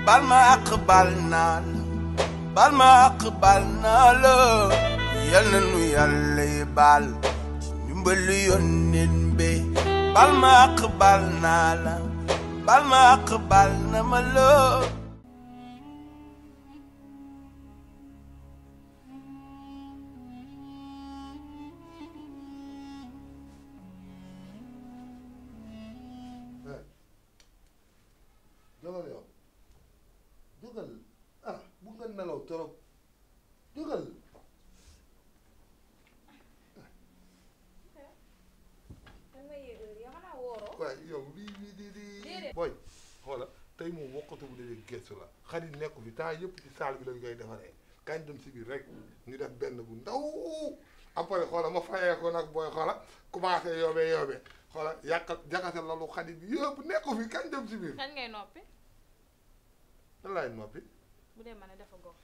bal ma aqbal naa la bal ma aqbal naa la yal na nu yàlla baal ci ndimbalu yónneen bi bal ma aqbal naa la bal ma aqbal na ma la jógal yow jógal bu nga nelaw torop jógal waaye yow lii booy xoola tey moom wokkatu bu dee gestu la xarit nekku fi temps yëpp ci salle bi lañ koy defaree kañ dem si biir rek ñu def benn bu ndaw après xoola ma fayee ko nag booy xoola commencé yoobee xoola yàqal jaxase lalu xarit bi yëpp nekku fi kañ dem si biir. kañ ngay noppi. lan laay noppi. bu dee ma ne dafa góor.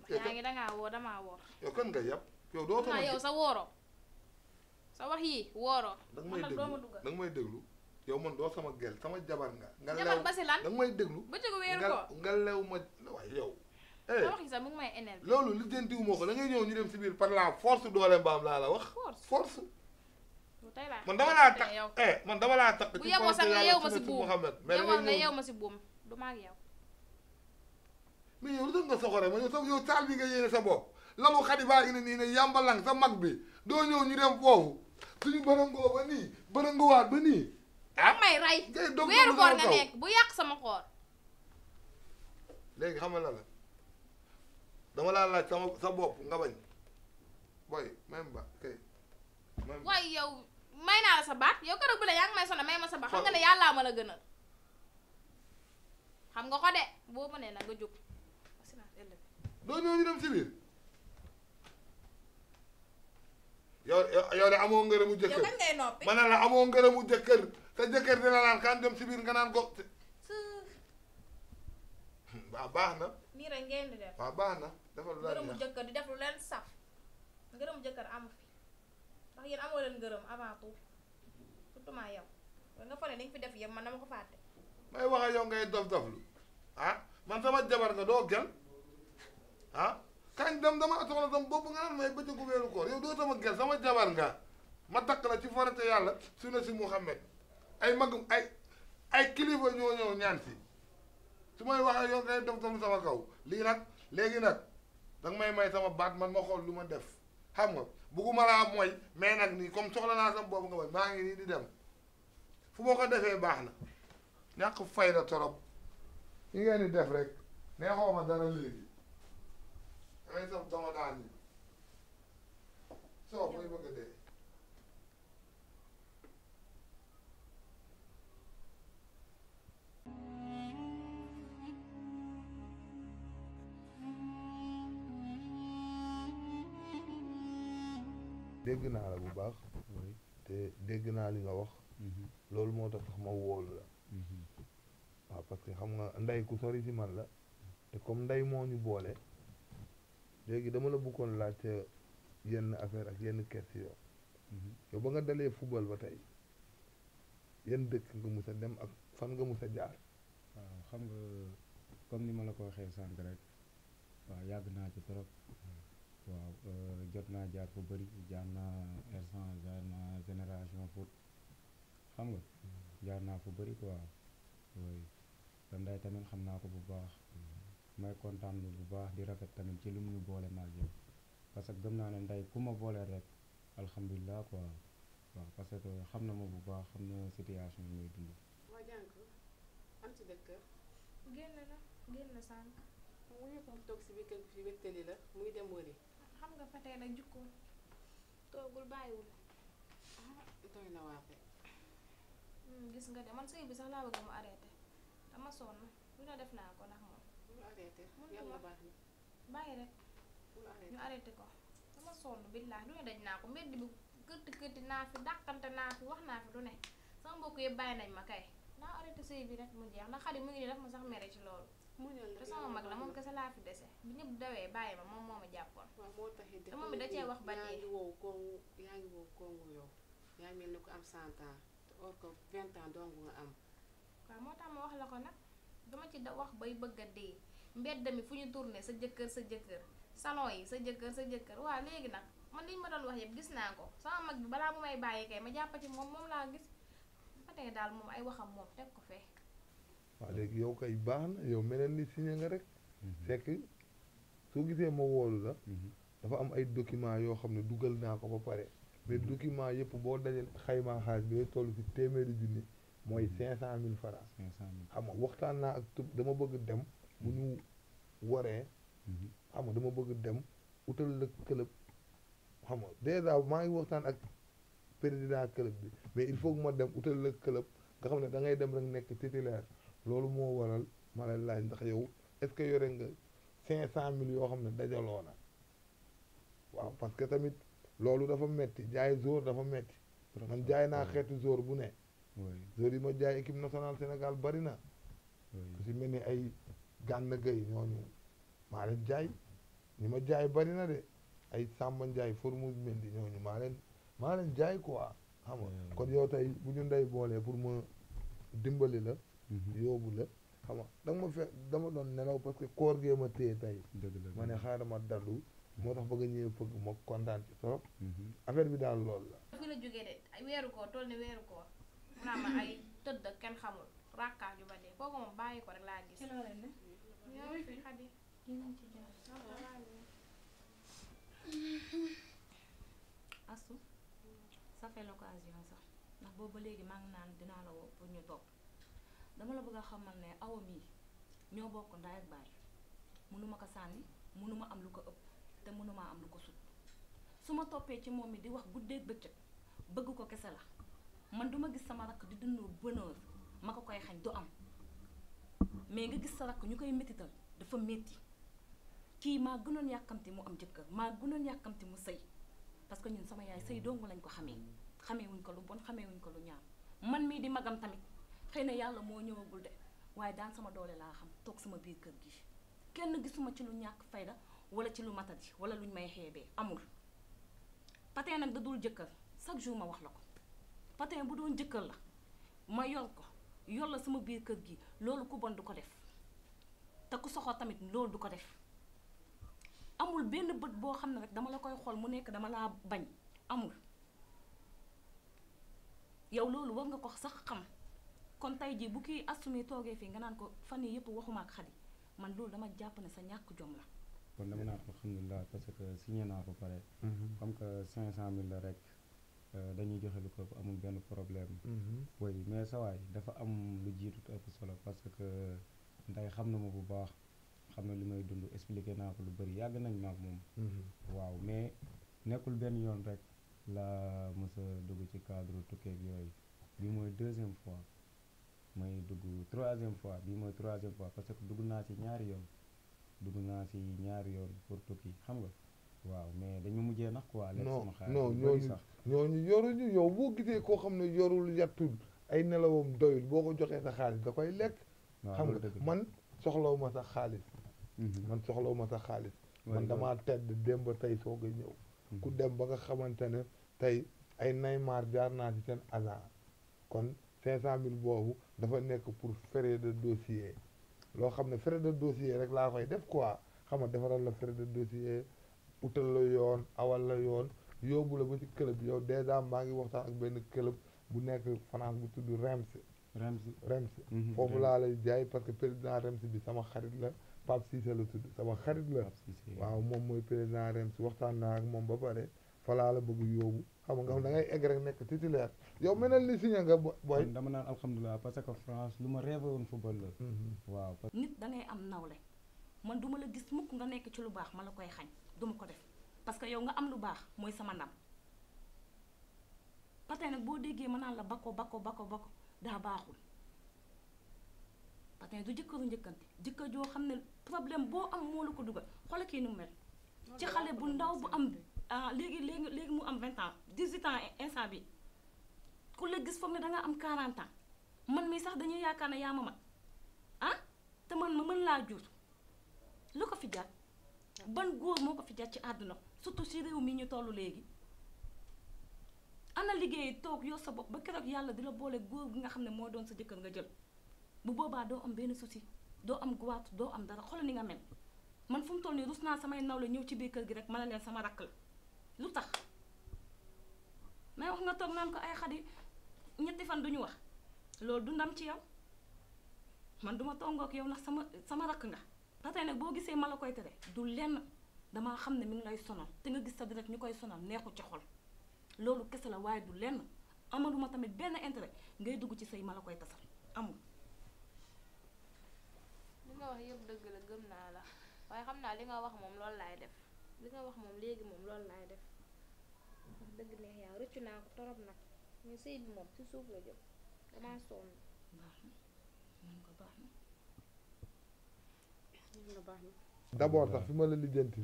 yaa ngi dangaa woo damaa woor. yow kan nga yàpp yow doo ma yow sa wooroo sa wax yii wooroo. danga may déglu yow man doo sama gel sama jabar nga. nga jabar ba si lan danga may déglu. bëccëgu weeru ko nga lew ma waaye yow. sa wax yi sax mu ngi may énervé. loolu li jëntiwu moo ko da ngay ñëw ñu dem si biir par la force doole mbaam laa la wax. force. tey laa man dama laa takk man dama laa takk. bu yeboo sax nga yeew ma si buum yeboo nga yeew ma si buum du ma ak yow. mais yow lu tax nga soxore ma yow saal bi nga yéene sa bopp lalu xadi baa ngi ne nii ne yàmbalang sa mag bi doo ñëw ñu dem foofu suñu bërëngoo ba nii bërëngowaat ba nii. may rey weeru koor nga nekk bu yàq sama koor. léegi xam nga la dama laa laaj sa bopp nga bañ boy même ba kay. waaye yow may naa la sa baat yow keroog bu la yaa ngi may sonal may ma sa baat xam nga ne yàllaa ma la gënal xam nga ko de boo mënee nag nga jóg. doo ñëw ñu dem si biir yow de amoo ngërëmu jëkkër yow kañ ngay noppi. ma ne la amoo ngërëmu jëkkër sa jëkkër dina naan kan dem si biir nga naan ko. waaw baax na. nii rek ngeen di def. waaw baax na defal lu la ngërëmu jëkkër di def lu leen saf ngërëmu jëkkër amu fi ndax yéen amoo leen ngërëm avant tout surtout maa yow nga fa ne li nga fi def yëpp man dama ko fàtte. may wax ak yow ngay dof-doflu man sama jabar nga doo gel kañ dem dama soxla sama bopp nga naan may bëccëgu weeru koor yow doo sama gel sama jabar nga ma takk la ci farate yàlla su na si Muhammad ay mag ay kilifa ñoo ñëw ñaan si su may wax ak yow ngay dof-doflu sama kaw lii nag léegi nag danga may sama baat man ma xool lu ma def xam nga bugguma laa mooy mais nag nii comme soxla naa sama bopp nga may maa ngi nii di dem fu ma ko defee baax na ñàkk fayda torop yi ngeen di def rek neexoo ma dara léegi damay saf dama daan yi soo muy bëgg a dee dégg naa la bu baax te dégg naa li nga wax loolu moo tax ma wóolu la waaw parce que xam nga ndey ku sori si man la te comme ndey moo ñu boole léegi dama la bëggoon laajte yenn affaire ak yenn question yow ba nga dalee football ba tey yenn dëkk nga mus a dem ak fan nga mus a jaar waaw xam nga comme ni ma la ko waxee sànq rek waaw yàgg naa ci trop waaw jot naa jaar fu bëri jaar naa R100 jaar naa génération foot xam nga jaar naa fu bëri quoi oui te Ndeye tamit xam naa ko bu baax may kontaan bu baax di rafet tamit ci lu mu ñu boole maag yow parce que gëm naa ne Ndeye ku ma boole rek alhamdulilah quoi waaw parce que xam na ma bu baax xam na situation yi ngay dund. waa jànk am ci dëkk génn sànq. mu ñu ko toog si biir kër gi fi wéttali la muy dem wëri. xam nga fa tey nag jukkoon toogul bàyyiwul. doy na waate. gis nga de man sëy bi sax laa bëgg mu arrêté dama sonn lu ne def naa ko ndax moom. mu arrêté yàlla baax na. bàyyi rek ñu arrêté ko dama sonn billaahi lu ne daj naa ko mbedd bi kërti naa fi dàqante naa fi wax naa fi lu ne sama mbokk yëpp bàyyi nañ ma kay naa arrêté sëy bi rek mu jeex ndax xale mu ngi nii daf ma sax mere ci loolu. te sama mag la moom kese laa fi dese bi ñëpp dawee bàyyi ma moom moo ma jàppoon. waaw moo taxit te moom mi da cee wax ba yaa ngi wow kongu yow yaa ngi mel ni ko am 100 ans te or que 20 ans dong nga am. waaw moo tax ma wax la ko nag dama ci da wax bay bëgg a dee mbedd mi fu ñu tourné sa jëkkër salon yi sa jëkkër waa léegi nag man liñ ma doon wax yëpp gis naa ko sama mag bi balaa mu may bàyyi kay ma jàppati moom laa gis ba tey daal moom ay waxam moom teg ko fee. waaw léegi yow kay baax na yow meneen ni signé nga rek fekk soo gisee ma woolu la dafa am ay documents yoo xam ne dugal naa ko ba pare mais documents yëpp boo dajale xaymaa xaalis bi day toll ci téeméeri junni mooy 500 000 francs. 500 000 xam nga waxtaan naa ak dama bëgg dem bu ñu waree xam nga dama bëgg dem utal la club xam nga déjà maa ngi waxtaan ak président club bi mais il faut que ma dem utal la club nga xam ne da ngay dem rek nekk titulaire loolu moo waral ma lay laaj ndax yow est-ce que yore nga 500 000 yoo xam ne dajaloo na waaw parce que tamit loolu dafa metti jaay jour dafa metti man jaay naa xeetu jour bu ne jour yi ma jaay équipe nationale Sénégal bari na ku si mel ni ay Gana Gueye ñooñu maa leen jaay ñi ma jaay bari na de ay Samba Ndiaye Formose Mendy ñooñu maa leen jaay quoi xam nga kon yow tey bu ñu ndey boolee pour ma dimbali la yóbbu la xam nga dama doon nelaw parce que koor gee ma téye tey ma ne xaaral ma dallu moo tax bëgg a ñëwee fëgg ma kontaan ci trop affaire bi daal loolu la fi la jógee de ay weeru koor toll ni weeru koor mu naa ma ay tëdd ak kenn xamul rakkaat yu ba dee kooku moom bàyyi ko rek laa gis ñoo fi xadi Astou ça fait l'occasion sax ndax boobu ba léegi maa ngi naan dinaa la woo pour ñu toog dama la bëgg a xamal ne awa mii ñoo bokk ndaay ak baay mënuma ko sànni mënuma am lu ko ëpp te mënuma am lu ko sut su ma toppee ci moom mi di wax guddeeg bëccëg bëgg ko kese la man duma gis sama rakk di dund bonheur ma ko koy xañ du am mais nga gis sa rakk ñu koy métital dafa métti kii maa gënoon yàkkamti mu am jëkkër maa gënoon yàkkamti mu sëy parce que ñun sama yaay sëy dong lañ ko xamee wuñ ko lu bon xamee wuñ ko lu ñaaw man mii di magam tamit xëy na yàlla moo ñëwagul de waaye daan sama doole laa xam toog sama biir kër gi kenn gisuma ci lu ñàkk fayda wala ci lu matadi wala luñ may xeebee amul Patin nag da dul jëkkër chaque jour ma wax la ko Patin bu doon jëkkër la ma yor ko yor la sama biir kër gi loolu ku bon du ko def te ku soxor tamit loolu du ko def amul benn bët boo xam ne rek dama la koy xool mu nekk dama laa bañ amul yow loolu war nga ko sax xam kon tey jii bu kii assumé toogee fii nga naan ko fan yii yëpp waxuma ak Xadi man loolu dama jàpp ne sa ñàkk jom la. kon dama naan alhamdulilah parce que signé naa ko pare. comme que 500 000 la rek dañuy joxe lu ko amul benn problème. oui mais sa waay dafa am lu jiitu ëpp solo parce que nday xam na ma bu baax xam na li may dund expliqué naa ko lu bëri yàgg nañ ma ak moom. waaw mais nekkul benn yoon rek la mës a dugg ci cadre tukkeeg yooyu bi mooy 2e fois. may dugg 3e fois bii mooy 3e fois parce que dugg naa ci ñaari yoon pour tukki xam nga waaw mais dañu mujjee nax quoi. lekk sama xaalis non ñooñu yoruñu yow boo gisee koo xam ne yorul yattul ay nelawam doyul boo ko joxee sa xaalis da koy lekk. xam nga man soxlawu ma sa xaalis. man damaa tedd dem ba tey soo koy ñëw. ku dem ba nga xamante ne tey ay Neymar jaar naa ci seen agent kon. 500 000 boobu dafa nekk pour frais de dossier loo xam ne frais de dossier rek laa koy def quoi xam nga defaral la frais de dossier utal la yoon awal la yoon yóbbu la ba ci club yow déjà maa ngi waxtaan ak benn club bu nekk France bu tudd Reims foofu laa lay jaay parce que président Reims bi sama xarit la Pape Cissé la tudd sama xarit la waaw moom mooy président Reims waxtaan naa ak moom ba pare fa laa la bëgg yóbbu xam nga da ngay egg rek nekk titulaire yow mel na li signé nga booy. dama naan alhamdulilah parce que France lu ma rêvé woon football la. waaw. nit da ngay am nawle man duma la gis mukk nga nekk ci lu baax ma la koy xañ duma ko def parce que yow nga am lu baax mooy sama ndam Patin nag boo déggee ma naan la bakko daa baaxul Patin du jëkkëru njëkkante jëkkër joo xam ne problème boo am moo la ko dugal xoolal kii nu mel ci xale bu ndaw bu am. léegi mu am 20 ans 18 ans instant bi ku la gis foog ne danga am 40 ans man mii sax dañuy yaakaar ne yaa ma mat te man ma mën laa jur lu ko fi jar ban góor moo ko fi jar ci àdduna surtout ci réew mi ñu toll léegi ana liggéey toog yor sa bopp ba keroog yàlla di la boole góor gi nga xam ne moo doon sa jëkkër nga jël bu boobaa doo am benn souci doo am guwaat doo am dara xoolal ni nga mel man fu mu toll nii rus naa samay nawle ñëw ci biir kër gi rek mën na leen sama rakk la lu tax may wax nga toog naan ko ay Xadi ñetti fan duñu wax loolu du ndam ci yow man duma tongook yow ndax sama rakk nga ba tey nag boo gisee ma la koy tere du lenn damaa xam ne mi ngi lay sonal te nga gis sa deret ñu koy sonal neexu ci xol loolu kese la waaye du lenn amaluma tamit benn intérêt ngay dugg ci sëy ma la koy tasal amul. li nga wax yëpp dëgg la gëm naa la waaye xam naa li nga wax moom loolu laay def li nga wax moom léegi moom loolu laay def wax dëgg neex yaa rëccu naa ko torop nag mais sëy bi moom ci suuf la jëm damaa sonn. baax na mën ko baax na. nga baax na. d'abord sax fi ma la lijjanti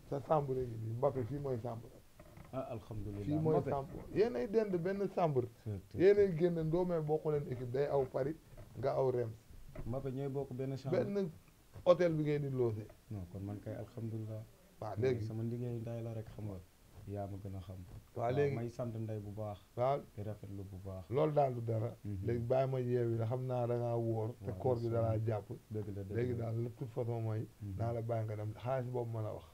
sa chambre ngi nii Mbappé fii mooy chambre ah alhamdulilah fii mooy chambre yéenay dend benn chambre yéenay génn ndoomee bokk leen équipe day aw Paris nga aw Reims Mbappé ñooy bokk benn chambre benn hôtel bi ngeen di loose non kon man kay alhamdulilah waaw léegi sama liggéey nday la rek xam nga yaa ma gën a xam waaw léegi may sant ndey bu baax waaw di rafetlu bu baax loolu daal du dara léegi bàyyi ma yeewi la xam naa da ngaa wóor te koor bi dalaa jàpp dëgg la léegi daal de toute façon mooy naa la bàyyi nga dem xaalis boobu ma la wax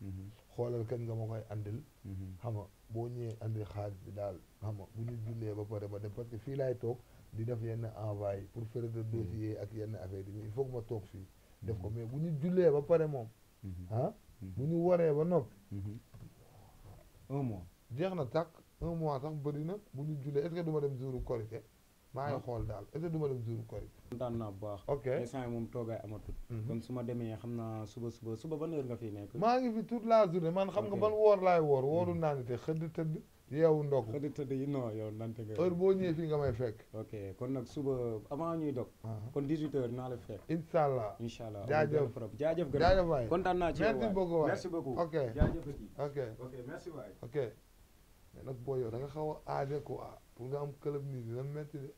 xoolal kañ nga ma koy andil xam nga boo ñëwee andil xaalis bi daal xam nga bu ñu jullee ba pare ma dem parce que fii laay toog di def yenn envoyé pour faire de dossier ak yenn affaire yi il faut que ma toog fii def ko mais bu ñu jullee ba pare moom ah bu ñu waree ba noppi 1 mois jeex na tàkk 1 mois sax bëri na bu ñu jullee est-ce que du ma dem jouru korité maa ngi xool daal est-ce que du ma dem jouru korité kontaan naa bu baax ok instant yi moom toogaay amatul kon su ma demee xam naa suba ban heure nga fiy nekk maa ngi fi toute la journée man xam nga ban woor laay woor wooru naa ni te xëdd tëdd yeewu ndog tëdd yi non yow nante nga heure boo ñëwee fii nga may fekk ok kon nag suba avant ñuy dog kon 18 heures naa la fekk incha allah incha allah jaajëf jaajëf gën jaajëf waay kontaan naa ci yow merci beaucoup waay merci beaucoup ok jaajëf ok ok merci waay ok mais nag boo yow da nga xaw a aade quoi pour nga am club nii dina metti de